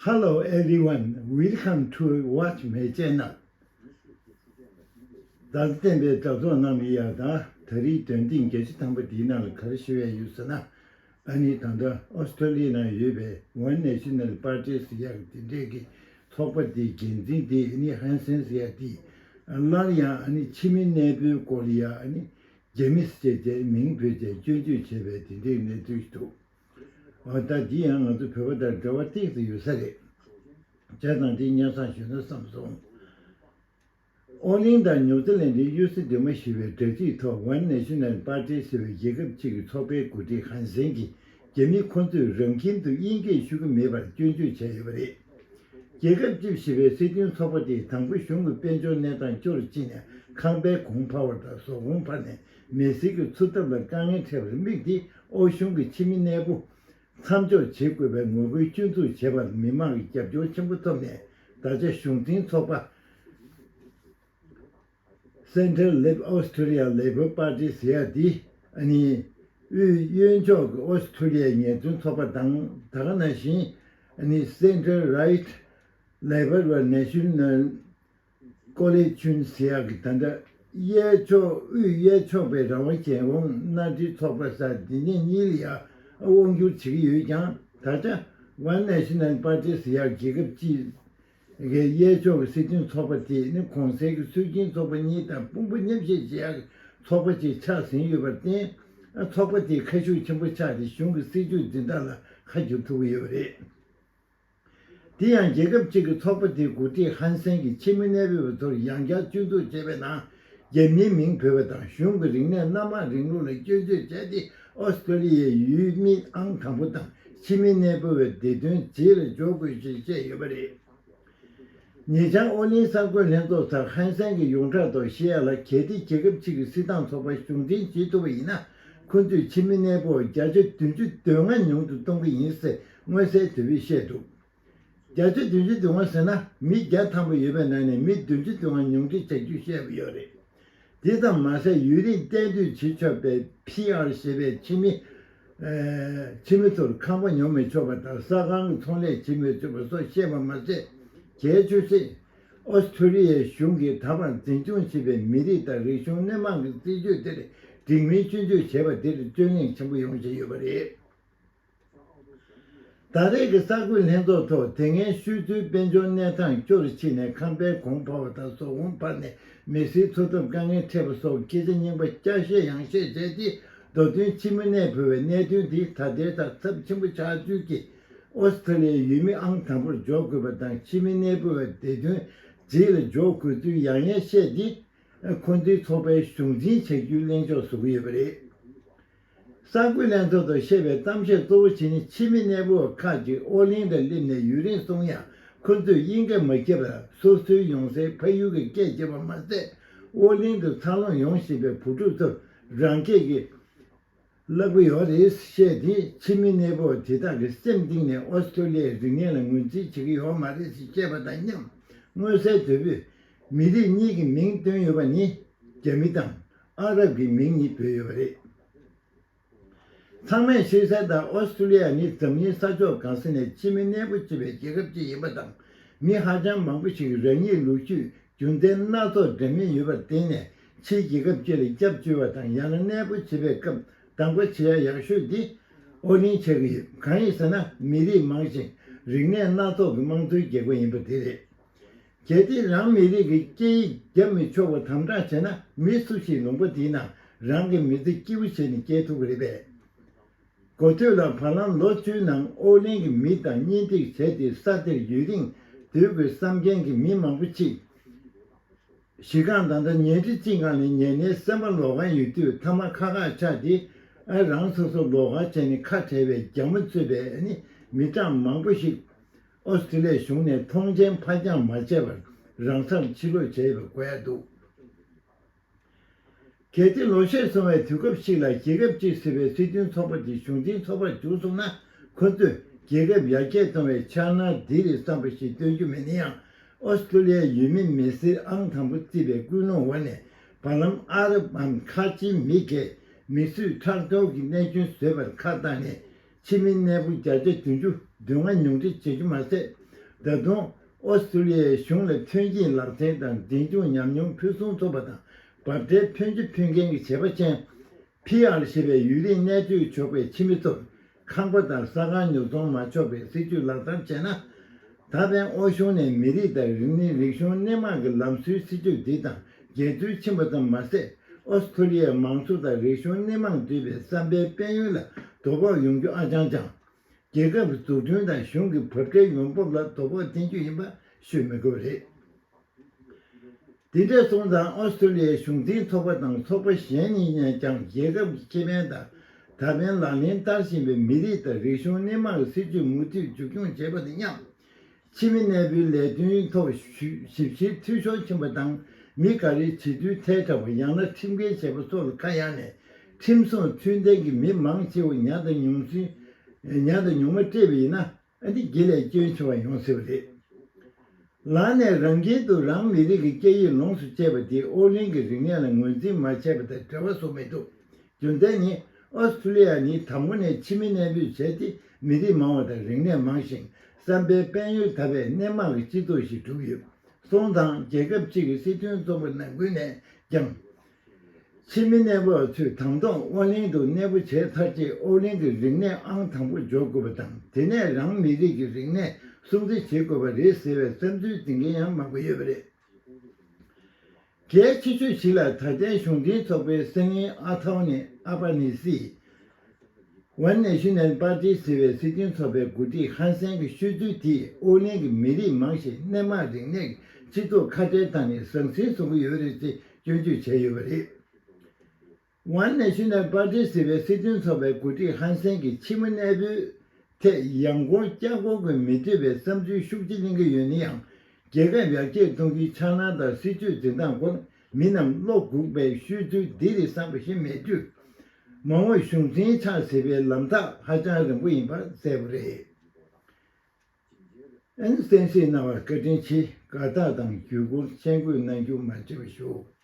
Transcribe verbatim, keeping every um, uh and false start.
Hello everyone, welcome to Watch My Channel. བདག་བསྟན་པའི་དྲ་ཐོག་རྣམས་ཡ་དང་། ད་རེས་འདོན་ཐེངས་བརྒྱད་ཅུ་ཐམ་པ་འདིའི་ནང་ལ་ག་རེ་ཞུ་ཡ་ཡོད་ཟེར་ན། ཨ་ནི་ད་ལྟ་ཨོ་སི་ཀྲོ་ལི་ཡ་ནང་ཡོད་པའི་One National Party ཟེར་ཡག་དེ་འདྲས་ཀྱི་ཚོགས་པ་དེའི་འགན་འཛིན་དེ་ཨ་ནི་ཧན་སན་ཟེར་ཡག་དེ་སླར་ཡང་ཨ་ནི་ཕྱི་མི་གནས་སྤོའི་སྐོར་ལ་ཡ་ཨ་ནི་རྒྱ་མི་ཟེར་བྱས་མིང་བོས་བྱས་སྐྱོན་བརྗོད་བྱས་པའི་དེ་འདྲའི་གནས་ཚུལ་ཞིག་འདུག་འོ་ད་འདི་ཡང་ང་ཚོ་བོད་པ་དང་འབྲེལ་བ་ཏོག་ཙམ་ཡོད་ས་རེད། བྱས་ཙང་འདི་སྙན་སེང་ཞུས་ན་བསམ་སོང་། ཨོ་གླིང་དང་ནིའུ་ཛི་ལན་ཌའི་གཡུལ་ས་འདུས་མ་ཞེས་པའི་དྲ་ཚིགས་ཐོག་One National Party ཟེར་བའི་རྒྱལ་ཁབ་ཅིག་གི་ཚོགས་པའི་འགོ་ཁྲིད་ཧན་སན་གྱིས་རྒྱ་མི་ཁོ་ཚོས་རང་ཁྱིམ་དུ་དབྱིན་སྐད་ཤོད་ཀྱི་མེད་པར་སྐྱོན་བརྗོད་བྱས་ཡོད་པ་རེད། རྒྱལ་ཁབ་ཅིག་ཞེས་པའི་སྲིད་དོན་ཚོགས་པ་དེས་དང་པོ་གཞུང་གི་དཔལ་འབྱོར་གནས་སྟངས་སྐྱོ་རུ་ཕྱིན་ནས་ཁང་པའི་གོང་འཕར་བ་དང་ཟོག་གོང་འཕར་ནས་མི་སེར་གྱི་འཚོ་ཐབས་ལ་དཀའ་ངལ་འཕྲད་པར་དམིགས་ཏེ་ཨོ་གཞུང་གི་ཕྱི་མི་གནས་སྤོ་མཚམས་འཇོག་བྱེད་དགོས་པའི་ངོ་རྒོལ་སྐྱོན་འཛུགས་བྱས་པར་མི་མང་གི་རྒྱབ་སྐྱོར་ཆེན་པོ་ཐོབ་ནས་ད་ཆ་གཞུང་འཛིན་ཚོགས་པ་Centre Left Australia Labor Party ཟེར་ཡག་འདི་ཨ་ནི་དབུས་གཡོན་ཕྱོགས་ཀྱི་ཨོ་སི་ཁྲུ་ལི་ཡའི་ཉེས་དོན་ཚོགས་པ་དང་ད་ག་ནང་བཞིན་ཨ་ནི་Centre Right Labor National Coalition ཟེར་ཡག་གི་ད་ལྟ་གཡས་ཕྱོགས་དབུས་གཡས་ཕྱོགས་པའི་རང་དབང་རྒྱལ་ཡོངས་མནའ་འབྲེལ་ཚོགས་པ་ཟེར་འདི་གཉིས་གཉིས་ལ་ཡང་དབང་སྒྱུར་བྱེད་ཀྱི་ཡོད་ཀྱང་ད་ཆ་One National Party ཟེར་ཡག་རྒྱལ་ཁབ་སྤྱིའི་གི་གཡས་ཕྱོགས་ཀྱི་སྲིད་དོན་ཚོགས་པ་དེ་ནི་གོང་གསལ་གྱི་སྲོལ་རྒྱུན་ཚོགས་པ་གཉིས་དང་དཔུང་པ་མཉམ་གཤིབ་བྱེད་ཡག་གི་ཚོགས་པ་ཅིག་ཆགས་ཟིན་ཡོད་པར་བརྟེན། ཚོགས་པ་དེ་ཁ་ཤུགས་ཆེན་པོ་ཆགས་ཏེ་གཞུང་གི་སྲིད་ཇུས་འཛིན་སྟངས་ལ་ཁ་བསྒྱུར་ཐུབ་ཀྱི་ཡོད་པ་རེད། དེ་ཡང་རྒྱལ་ཁབ་ཅིག་གི་ཚོགས་པ་དེའི་འགོ་ཁྲིད་ཧན་སན་གྱིས་ཕྱི་མི་གནས་སྤོས་པ་ཚོར་ཡང་བསྐྱར་སྐྱོན་འཛུགས་བྱས་པའི་ནང་རྒྱ་མིའི་མིང་བོས་པ་དང་གཞུང་གི་རིག་གནས་སྣ་མང་རིང་ལུགས་ལ་སྐྱོན་བརྗོད་བྱས་ཏེ་ཨོ་སི་ཀྲོ་ལི་ཡའི་ཡུལ་མི་ཨང་དང་པོ་དང་ཕྱི་མི་གནས་སྤོ་བའི་བདེ་དོན་རྗེས་ལ་འཇོག་དགོས་ཞེས་བཤད་ཡོད་པ་རེད། ཉེ་ཆར་ཨོ་གླིང་གསར་འགོད་ལྷན་ཚོགས་སར་ཧན་སན་གྱི་ཡོངས་གྲགས་ཐོག་བཤད་ཡ་ལ་གལ་ཏེ་རྒྱལ་ཁབ་ཅིག་གི་སྲིད་ཏང་ཚོགས་པ་གཞུང་འཛིན་བྱེད་ཐུབ་པ་ཡིན་ན་ཁོ་ཚོས་ཕྱི་མི་གནས་སྤོ་བ་བརྒྱ་ཆ་བདུན་ཅུ་དོན་ལྔ་ཉུང་དུ་གཏོང་གི་ཡིན་ཟེར་མངོན་གསལ་དོད་པོས་བཤད་འདུག་བརྒྱ་ཆ་བདུན་ཅུ་དོན་ལྔ་ཟེར་ན་མི་བརྒྱ་ཐམ་པ་ཡོད་པའི་ནང་ནས་མི་བདུན་ཅུ་དོན་ལྔ་ཉུང་འཕྲི་བྱ་རྒྱུ་བཤད་པ་ཡོད་རེད། དེ་ཙམ་མ་ཟད་ཡུན་རིང་གཏན་སྡོད་བྱེད་ཆོག་པའི་ཕི་ཨར་ཞེས་པའི་ཕྱི་མི། ཨེ། ཕྱི་མི་ཚོར་ཁང་པ་ཉོ་མི་ཆོག་པ་དང་ས་ཁང་གི་ཚོང་ལས་བྱེད་མི་ཆོག་པ་སོགས་བཤད་པ་མ་ཟད། གལ་ཆེ་ཤོས། ཨོ་སི་ཁྲུ་ལི་ཡའི་གཞུང་གིས་ད་བར་འཛིན་སྐྱོང་བྱེད་པའི་མི་རིགས་དང་རིག་གཞུང་སྣེ་མང་གི་སྲིད་ཇུས་དེར་འགྲིག་མིན་སྐྱོན་བརྗོད་བྱས་པ་དེར་བརྩོན་ལེན་ཆེན་པོ་ཡོང་བཞིན་ཡོད་པ་རེད། ད་རེས་ཀྱི་གསར་འགོད་ལྷན་ཚོགས་ཐོག་དེ་སྔའི་ཤོད་ཚུལ་དཔལ་འབྱོར་གནས་སྟངས་སྐྱོ་རུ་ཕྱིན་ནས་ཁང་པའི་གོང་འཕར་བ་དང་ཟོག་གོང་འཕར་ནས་མི་སེར་འཚོ་ཐབས་དཀའ་ངལ་འཕྲད་པ་སོགས་སྐད་ཆ་རྙིང་པ་བསྐྱར་བཤད་ཡང་བཤད་བྱས་ཏེ་མདོ་དོན་ཕྱི་མི་གནས་སྤོ་བའི་གནད་དོན་འདི་ད་ལྟའི་ཆར་ཚབས་ཆེན་པོ་ཆགས་ཚུལ་གྱིས་ཨོ་སི་ཐྲེ་ལི་ཡའི་ཡུལ་མི་ཨང་དང་པོར་འཇོག་དགོས་པ་དང་ཕྱི་མི་གནས་སྤོ་བའི་བདེ་དོན་རྗེས་ལ་འཇོག་དགོས་ཚུལ་ཡང་ཡང་བཤད་དེ། ཁོ་ཚོའི་ཚོགས་པའི་གཞུང་འཛིན་བྱ་རྒྱུའི་གླེང་ཕྱོགས་བཟོ་གི་ཡོད་པ་རེད། གསར་འགོད་ལྷན་ཚོགས་ཐོག་བཤད་པའི་གཏམ་བཤད་གཙོ་བོ་བྱས་ནས་ཕྱི་མི་གནས་སྤོ་བ་ཁག་ཅིག་ཨོ་གླིང་དུ་སླེབས་ནས་ཡུན་རིང་སོང་ཡང་ཁོ་ཚོས་དབྱིན་སྐད་མ་བརྒྱབ་པར་སོ་སོའི་ཡོང་སའི་ཕ་ཡུལ་གྱི་སྐད་བརྒྱབ་པ་མ་ཟད་ཨོ་གླིང་དུ་འཚར་ལོངས་ཡོང་བཞིན་པའི་བུ་ཕྲུག་ཚོར་རང་སྐད་ཀྱི་བསླབ་ཀྱི་ཡོད་རེད་བཤད་དེ་ཕྱི་མི་གནས་སྤོ་བ་དེ་དག་གི་སེམས་གཏིང་ནས་ཨོ་སི་ཀྲོ་ལི་ཡའི་རིག་གནས་ལ་ངོས་འཛིན་བྱེད་ཀྱི་ཡོད་མ་རེད་ཅེས་བཤད་པ་དང་མཉམ་མངོན་གསལ་དོད་པོས་མི་རིགས་གཉིས་ཀྱི་མིང་བཏོན་ཡོད་པ་ནི་རྒྱ་མི་དང་ཨ་རབ་ཀྱི་མིང་གཉིས་བོས་ཡོད་པ་རེད། ཚང་མས་ཤེས་གསལ་ལྟར་ཨོ་སི་ཀྲོ་ལི་ཡ་ནི་འཛམ་གླིང་ས་ཕྱོགས་གང་ས་ནས་ཕྱི་མི་གནས་སྤོ་བྱེད་པའི་རྒྱལ་ཁབ་ཅིག་ཡིན་པ་དང་མི་ཧ་ཅང་མང་པོ་ཞིག་རང་ཉིད་ལོ་རྒྱུས་རྒྱུ་མཚན་སྣ་ཚོགས་འདྲ་མིན་ཡོད་པར་བརྟེན་ནས་ཕྱིའི་རྒྱལ་ཁབ་ཅིག་ལ་སྐྱབས་བཅོལ་བ་དང་ཡང་ན་གནས་སྤོ་བྱེད་པའི་སྐབས་གདམ་ག་བྱེད་ཡ་ཡག་ཤོས་འདི་ཨོ་གླིང་ཆགས་ཀྱི་ཡོད། གང་ཡིན་ཟེར་ན་མི་རིགས་མང་ཞིང་རིག་གནས་སྣ་ཚོགས་ཀྱི་དམངས་གཙོའི་རྒྱལ་ཁབ་ཡིན་པ་དེ་རེད། གལ་ཏེ་རང་མི་རིགས་ཀྱི་སྐད་ཡིག་རྒྱབ་མི་ཆོག་པ་དམ་དྲག་བྱས་ན་མི་སུ་ཞིག་ལུང་པ་དེའི་ནང་རང་གི་མི་ཚེ་སྐྱིད་པོ་བྱས་ནས་སྐྱེལ་ཐུབ་ཀྱི་རེད་པས། གོ་ཐོས་ལ་བར་ལམ་ལོ་བཅུའི་ནང་ཨོ་གླིང་གི་མི་དང་གཉེན་སྒྲིག་བྱས་ཏེ་ས་དེར་ཡུན་རིང་སྡོད་དགོས་བསམ་མཁན་གྱི་མི་མང་པོ་ཅིག་གཞི་གང་ད་ལྟ་ཉལ་ཁྲི་གཅིག་སྒང་ལ་ཉལ་ནས་སེམས་པ་ལོག་ག་ཡོད་དུས་མཐའ་མ་ཁ་ཁ་ཆགས་ཏེ་ཨ་རང་སོ་སོ་ལོག་ག་བྱས་ནས་ཁ་བྲལ་བའི་རྒྱ་མོ་གཙོས་པའི་ཨ་ནི་མི་གྲངས་མང་པོ་ཞིག་ཨོ་སི་ཀྲི་ལི་ཡའི་གཞུང་ནས་མཐོང་མཆན་ཕར་འགྱངས་མ་བྱས་པར་རང་སར་ཕྱིར་ལོག་བྱས་པ་གོ་ཡ་འདུག་གལ་ཏེ་ལོ་ཤས་སོང་བའི་དུས་སྐབས་ཤིག་ལ་རྒྱལ་ཁབ་ཅིག་ཟེར་བའི་སྲིད་དོན་ཚོགས་པ་དེ་གཞུང་འཛིན་ཚོགས་པར་གྱུར་སོང་ན་ཁོ་ཚོས་རྒྱལ་ཁབ་ཡར་རྒྱས་གཏོང་བའི་འཆར་སྣང་འདི་རེད་བསམ་པ་ཞིག་སྟོན་རྒྱུ་མེད་ན་ཡང་ཨོ་སི་ཀྲི་ལི་ཡའི་ཡུལ་མི་མི་སེར་ཨང་དང་པོ་བརྩིས་པའི་ཀུན་སློང་འོག་ནས་བར་ལམ་ཨ་རབ་འམ་ཁ་ཆེའི་མི་སྒེར་མི་གསོད་ཁྲག་སྦྱོར་གྱི་གནས་སྐྱོན་བཟོས་པར་ཁ་བཏང་ནས་ཕྱི་མི་གནས་སྤོ་བརྒྱ་ཆ་བདུན་ཅུ་དོན་ལྔ་ཉུང་འཕྲི་བྱེད་རྒྱུ་མ་ཟད། ད་དུང་ཨོ་སི་ཀྲུ་ལི་ཡའི་གཞུང་ལ་ཐོན་སྐྱེད་ལག་རྩལ་དང་འཛིན་སྐྱོང་ཉམས་མྱོང་ཕུན་སུམ་ཚོགས་པ་དང་འབབ་ཁྲལ་ཕོན་ཆེ་ཕུལ་མཁན་གྱི་བྱེད་པ་ཅན། ཕི་ཨར་ཞེས་པའི་ཡུན་རིང་གནས་སྡོད་ཆོག་པའི་ཕྱི་མི་ཚོར་ཁང་པ་དང་ས་ཁང་ཉོ་ཚོང་མ་ཆོག་པའི་སྲིད་ཇུས་ལག་བསྟར་བྱས་ན། ད་ཕན་ཨོ་གཞུང་ནས་མི་རིགས་དང་རིག་གནས་རིག་གཞུང་སྣེ་མང་གི་ལམ་སྲོལ་སྲིད་ཇུས་འདི་དང་འགལ་འཛོལ་ཕྱིན་པ་ཙམ་མ་ཟད། ཨོ་སི་ཀྲུ་ལི་ཡའི་མང་གཙོ་དང་རིག་གཞུང་སྣེ་མང་འདུས་པའི་བསམ་པའི་དཔལ་ཡོན་ལ་དོ་ཕོག་ཡོང་རྒྱུ་ཨ་ཅང་ཅང་། རྒྱལ་ཁབ་འཛུགས་སྐྲུན་དང་གཞུང་གི་འབབ་ཁྲལ་ཡོང་འབབ་ལ་དོ་ཕོག་བསྟན་རྒྱུ་ཡིན་པ་ཤོད་མི་དགོས་པ་རེད། དེ་འདྲ་སོང་ཙང་ཨོ་སི་ཀྲུ་ལི་ཡའི་གཞུང་འཛིན་ཚོགས་པ་དང་ཚོགས་པ་གཞན་གཉིས་ནས་ཀྱང་རྒྱལ་ཁབ་ཀྱི་ཁེ་ཕན་དང་ད་ཕན་ལག་ལེན་བསྟར་བཞིན་པའི་མི་རིགས་དང་རིག་གཞུང་སྣེ་མང་གི་སྲིད་ཇུས་མུ་མཐུད་མཇུག་སྐྱོང་བྱེད་པ་དང་མཉམ། ཕྱི་མི་གནས་སྤོའི་ལས་དོན་ཐོག་ཞིབ་བཤེར་འཐུས་ཤོར་ཕྱིན་པ་དང་མི་ག་རེ་བྱེད་དུས་ཐལ་དྲགས་པ་ཡང་ན་ཁྲིམས་འགལ་བྱས་པ་སོགས་ལ་ཁ་གཡར་ནས་ཁྲིམས་སྲུང་ཚུལ་ལྡན་གྱི་མི་མང་ཆེ་བ་ཉ་དང་ཉུང་སྲིད་ཉ་དང་ཉུང་མ་སྤྲད་པ་ཡིན་ན། ཨ་ནི་དགེ་ལས་སྐྱོན་ཆེ་བ་ཡོང་སྲིད་པ་རེད། ལར་ནས་རང་ཁྱིམ་དུ་རང་མི་རིགས་ཀྱི་སྐད་ཡིག་ལོངས་སུ་སྤྱད་པ་དེ་ཨོ་གླིང་གི་རིག་གནས་ལ་ངོས་འཛིན་མ་བྱས་པ་དང་འབྲེལ་བ་བཟོ་མི་ཐུབ། རྒྱུ་མཚན་ནི་ཨོ་སི་ཀྲུ་ལི་ཡ་ནི་དང་པོ་ནས་ཕྱི་མི་གནས་སྤོས་བྱས་ཏེ་མི་རིགས་མང་བ་དང་རིག་གནས་མང་ཞིང་བསམ་པའི་དཔལ་ཡོན་དར་བའི་སྣེ་མང་གི་སྤྱི་ཚོགས་ཤིག་གྲུབ་ཡོད། སོང་ཙང་རྒྱལ་ཁབ་གཅིག་གི་སྲིད་དོན་རྩོམ་པ་ནང་ཁུལ་ནས་ཀྱང་། ཕྱི་མི་གནས་སྤོ་བ་ཚོས་དང་ཐོག་ཨོ་གླིང་དུ་གནས་སྤོ་བྱས་ཚར་རྗེས་ཨོ་གླིང་གི་རིག་གནས་ཨང་དང་པོ་འཇོག་དགོས་པ་དང་དེ་ནས་རང་མི་རིགས་ཀྱི་རིག་གནས་སྲུང་བརྩི་བྱེད་དགོས་པ་རེད་ཟེར་བའི་བསམ་ཚུལ་འཛིན་མཁན་ཡང་མང་པོ་ཡོད་པ་རེད། གལ་ཆེ་ཤོས་ཤིག་ལ་ད་ལྟའི་གཞུང་འཛིན་ཚོགས་པའི་སང་ཉིན་ཨ་ཐའོ་ནས་ཨ་པ་ནི་སི། One National Party ཟེར་བའི་སྲིད་དོན་ཚོགས་པའི་འགོ་ཁྲིད་ཧན་སན་གྱི་ཤོད་ཚུལ་དེས་ཨོ་གླིང་གི་མི་རིགས་མང་ཞིང་སྣེ་མང་རིག་གནས་ཀྱི་སྤྱི་ཚོགས་ཁ་བྲལ་བཏང་ནས་ཟང་ཟིང་བཟོ་གི་ཡོད་རེད་ཅེས་སྐྱོན་བརྗོད་བྱས་ཡོད་པ་རེད། One National Party ཟེར་བའི་སྲིད་དོན་ཚོགས་པའི་འགོ་ཁྲིད་ཧན་སན་གྱིས་ཕྱི་མི་གནས་སྤོའི་ཐད་ཡང་སྐོར་བསྐྱར་སྐོར་གྱིས་མི་འདོད་པའི་བསམ་ཚུལ་ཤུགས་ཆེ་གླེང་གི་ཡོད་ན་ཡང་། རྒྱལ་ཁབ་ཡར་རྒྱས་གཏོང་རྒྱུའི་འཆར་སྣང་དང་སྲིད་ཇུས་འཛིན་སྟངས་སྐོར་མི་རྣམས་བློ་འགུག་པའི་ཤོད་ཚུལ་འདི་རེད་བསམ་པ་ཞིག་མེད་དུས། མ་འོངས་གཞུང་འཛིན་ཆགས་སྲིད་པའི་ལམ་ཐག་ཧ་ཅང་རིང་པོ་ཡིན་པ་གསལ་པོ་རེད། ཨན་གསན་གཟིགས་གནང་བར་བཀའ་དྲིན་ཆེ། དགའ་རྟགས་དང་བརྒྱུད་སྐུར་མཆན་འགོད་གནང་རྒྱུ་མ་བརྗེད་པ་ཞུ།